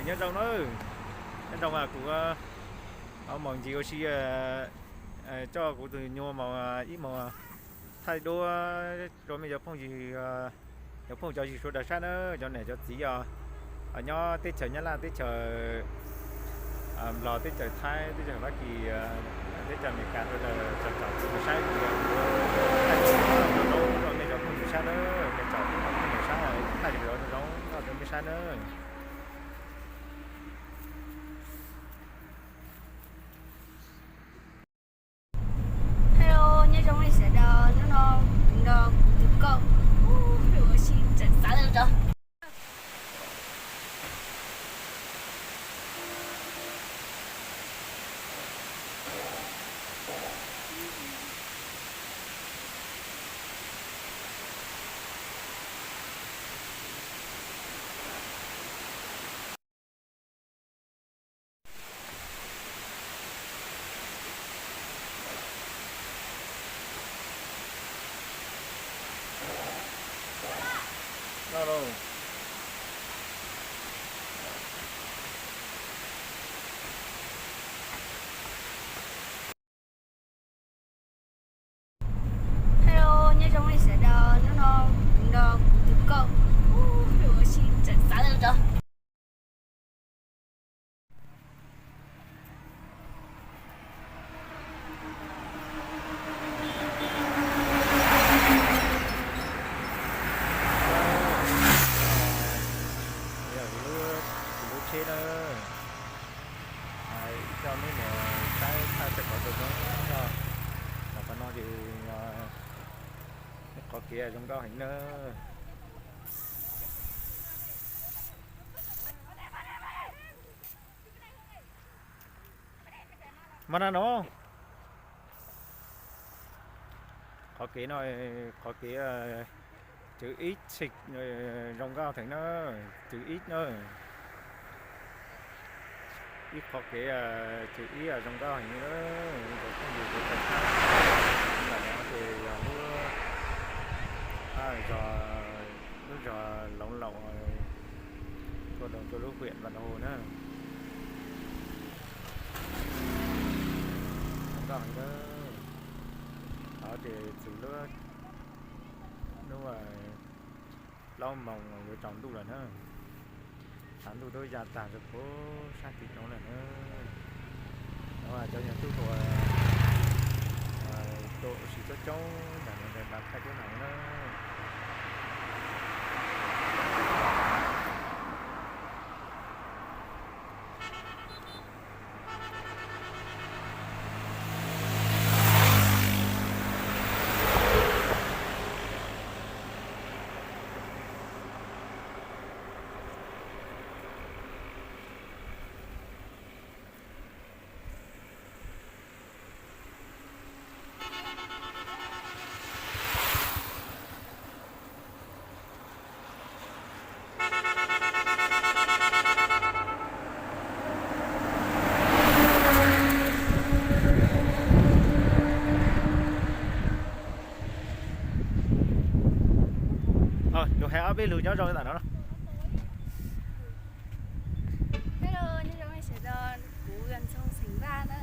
Nyob zoo na, nyob zoo, kuv maum ncig ua si coj kuv tus nyuag maum ib mus thaij duab rau mej cov phooj ywg, cov phooj cov ywg sawv daws saib na, cov niam cov txiv os, nyob teb chaws Nyab Laj, teb chaws Nplog, teb chaws Thaib, teb chaws Fab Kis, teb chaws Amelikas sawv daws tsom tsom kuv saib kuv thaij rau mej cov phooj ywg saib na, mej tsom kuv phooj ywg saib, thaij rau zoo rau mej saib na. Hello, nyob zoo nej sawv daws, hnub no kuv nrog kuv tus koj ua si tseem xav li rov. Hello, nyob zoo nej sawv daws, hnub no kuv nrog kuv tus koj ua si tseem xav li rov. Yog kuv lub tsheb na, coj meb mus saib thaij tej qhov zoo zoo, qhov no ces qhov kev zoo nkauj heev na. Mas na no, qhov kev no, qhov kev tswv ib txhij zoo nkauj heev na, tswv ib na, ib qhov kev tswv ib zoo nkauj heev na, ntawm phooj ywg kuv tau saib ntawm no ces yog lub zos, lub zos Loov Laum, tuaj rau lub huyện Vân Hồ na. Zoo nkauj heev na. Qhov ces txwv lub, lub plaub moos yuav tsaus ntuj lawm na. Tshav ntuj twb ya tag rau puag sab tim no lawm na. Cov nyuag tub hluas tuaj ua si coob coob ntawm no, nqa thaij duab no na. Lug hais ob peb lug nyob zoo tam no. Hello, nyob zoo sawv daws, kuv yog Ntxoog xeem Vaj na.